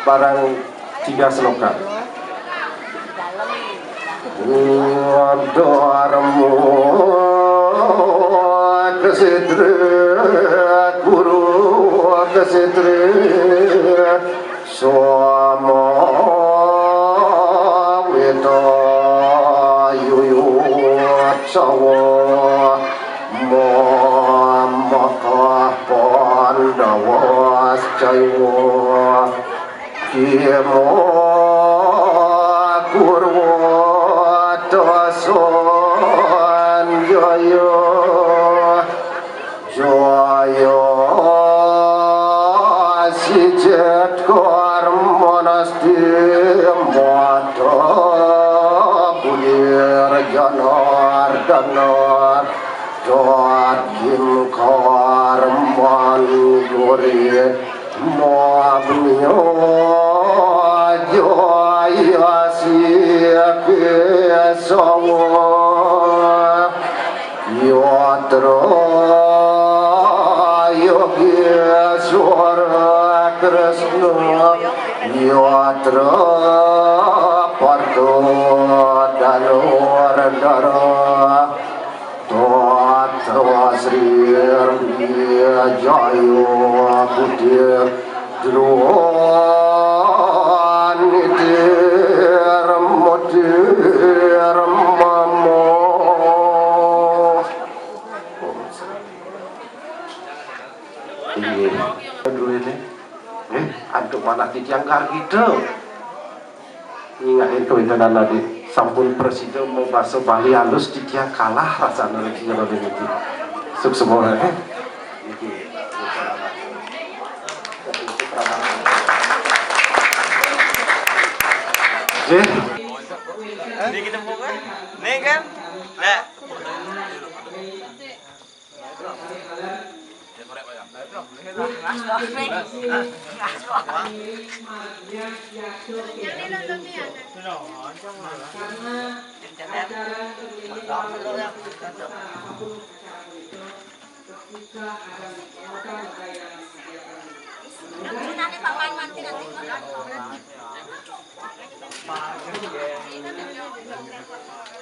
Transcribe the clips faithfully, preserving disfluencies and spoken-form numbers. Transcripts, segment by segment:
Barang tiga selokan. Dharma kesatria, guru kesatria, samaweta yuyutsawa, mamakah Pandava saiva. Bhima kurvata Sanjaya, jaya sijet karmanasti, mata bulir Janardana, dat kim karman yuri. Magniya jayasya Kesava, yatra Yogesvara Krishna, yatra Partha Dhanurdhara. Tatra srirbhijaya buddhi dronitir motir mama. Inggih. Dulu ini. Eh, antuk manah titiang gargita. Nyingakin kawitanana, Dik. Sampun prasida mabasa Bali alus, titiang kalah rasana ring sira niki. Suksma, eh. Niki. Nggih. Nih kan? Nah.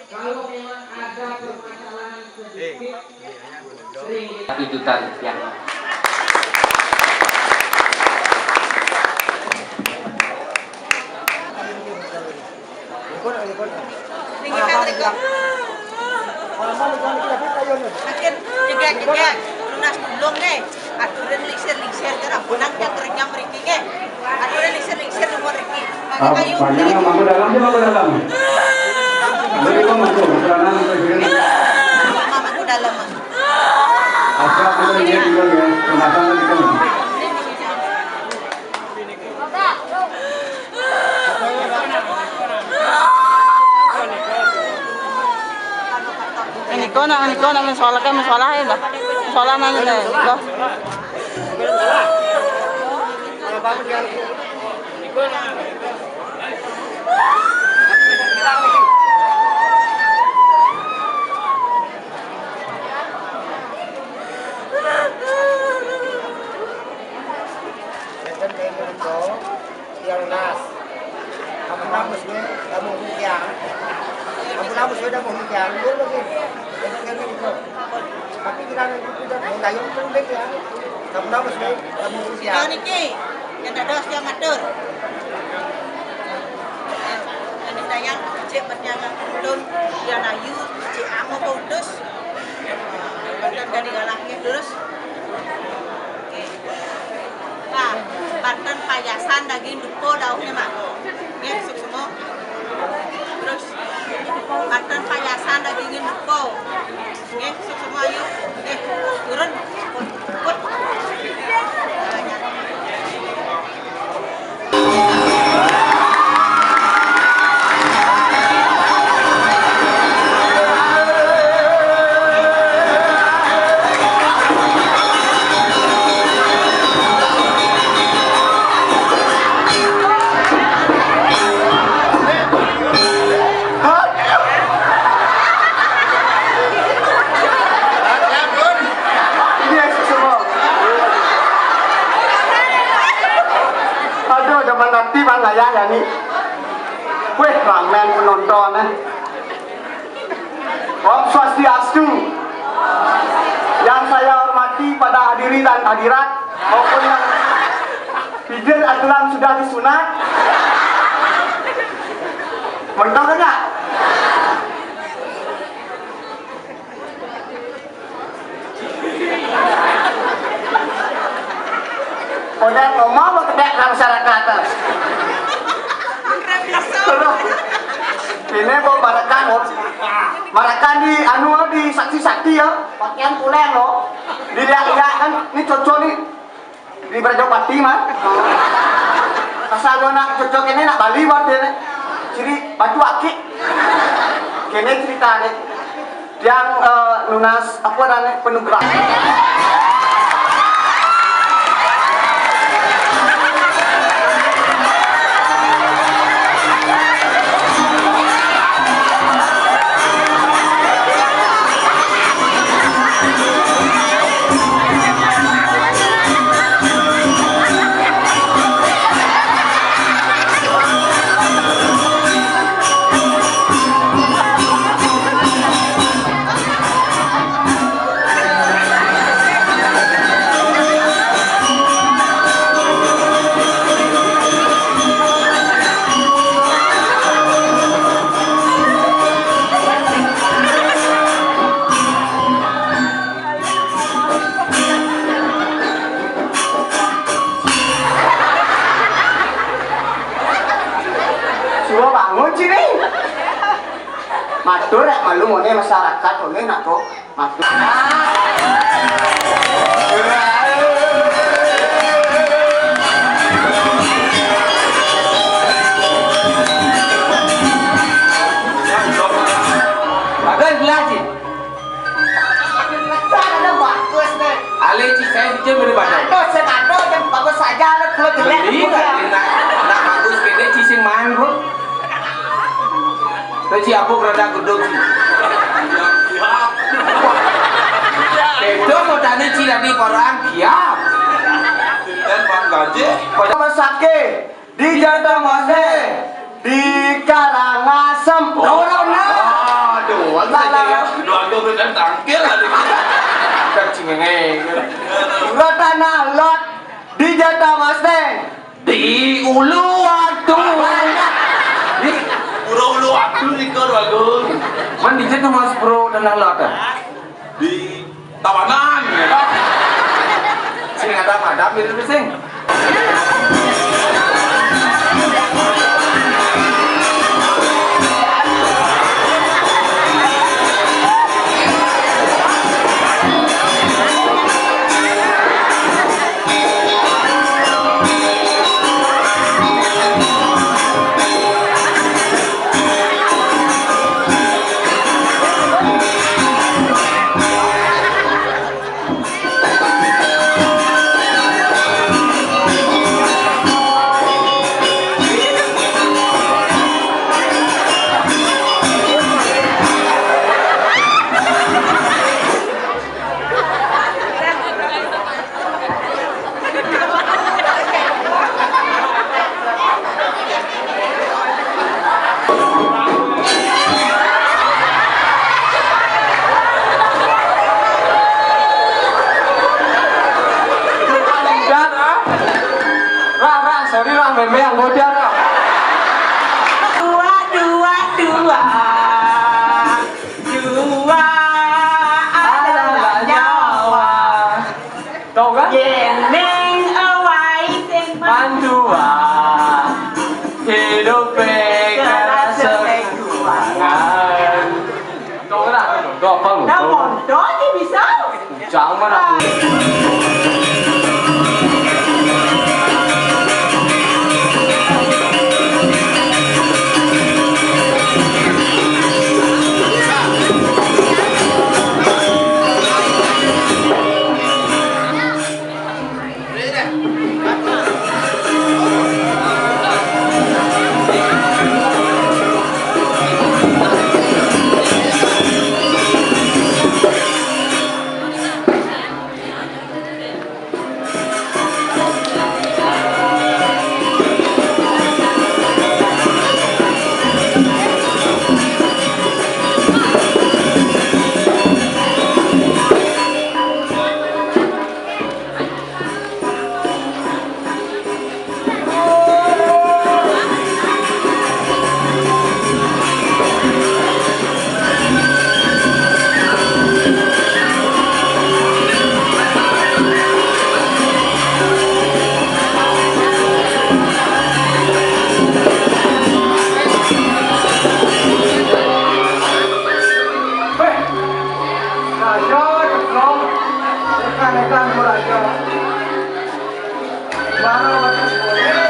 Kalau memang ada permasalahan sedikit, satu juta rupiah. Tinggi kan, Riko? Makin jegak-jegak, lunas tulung nih. Aturin lingsir-lingsir, kira benang yang kerenyam mriki nggih. Aturin lingsir-lingsir nomor mriki. Pakai kayu. Banyak mangku dalam, dia mangku dalam. Jadi kok mangku, berkenalan, Presiden. Mama mangku dalam, Mas. Asal kita ini juga ya, rumah tangga kita. Niko nak, niko nak masalah kan masalah ya, Mbah. Masalah nanya deh, Mbah. Tiang nas. Ampun, ampun, suwe, ampun, tiang. Ampun, ampun, suwe, ampun, tiang. Dulu lagi. Jadi, kami itu. Tapi kita itu tidak mau dayung pun baik ya. Ampun, ampun, suwe, ampun, tiang. Nah, niki, yang dados tiang matur. Yang dayang, cek bernyata turun, yang ayu, cek amo, putus. Wonten kali kalahke, terus. Oke. Nah, banten payasan daging dupa dauhne, Mak. Nggih, suksma. Terus, banten payasan daging dupa. Nggih, suksma, ayo. Nggih, turun. Pun, pun. Nah, ya. Niki, Pati Bang Ayah ya ni. Weh, ramen penonton, eh. Om Swastiastu. Yang saya hormati pada hadirin dan hadirat maupun yang pijil aturan sudah disunat. Mentok enggak? Udah ngomong mau kedek sama masyarakat. Terus ini mau marakan, mau marakan di anu, di saksi-saksi ya. Pakaian pulang lo. Dilihat-lihat kan, ini cocok nih. Di Brajapati mah. Asal gua nak cocok ini nak Bali buat dia. Ciri batu akik. Kene cerita deh. Yang eh, lunas apa dan penuh gerak. Suruh bangun sini. Matur ya malu ngone masyarakat ngone nak kok. Matur. Bagus belajar. Ada bagus deh. Ale ci saya bikin beri badan. Aduh, sing aduh, yang bagus saja, lu kalau jelek. Beli nggak? Nak, nak bagus kene ci sing main, Bro. Terus ci apa rada gedung ci. Itu mau tani ci dari orang kiap. Dan Bang Gaji. Pada masake. Di Jatah Masih, di Karangasem. Oh. Corona. Aduh, aduh, salah. Aduh, aduh, aduh, dan tangkil, aduh. Dan cengeng. Pura Tanah Lot, di Jatah Masih. Di Uluwatu. Di Pura Uluwatu, di Korwagung. Man di Jatah Masih Pura Tanah Lot, ah? Di Tabanan, ya kan? Sing ada madam itu sing. Rah, rah, sorry rah, meme yang bocah rah. Dua, dua, dua. Dua adalah nyawa. Tahu kan? Yen ning awai sing mandua. Hidup kerasa perjuangan. Tahu kan? Tahu apa lu? Tahu? Tahu aja bisa. Jangan mana? Raja, ceplok. Tekan-tekan tu raja. Mana waktu boleh?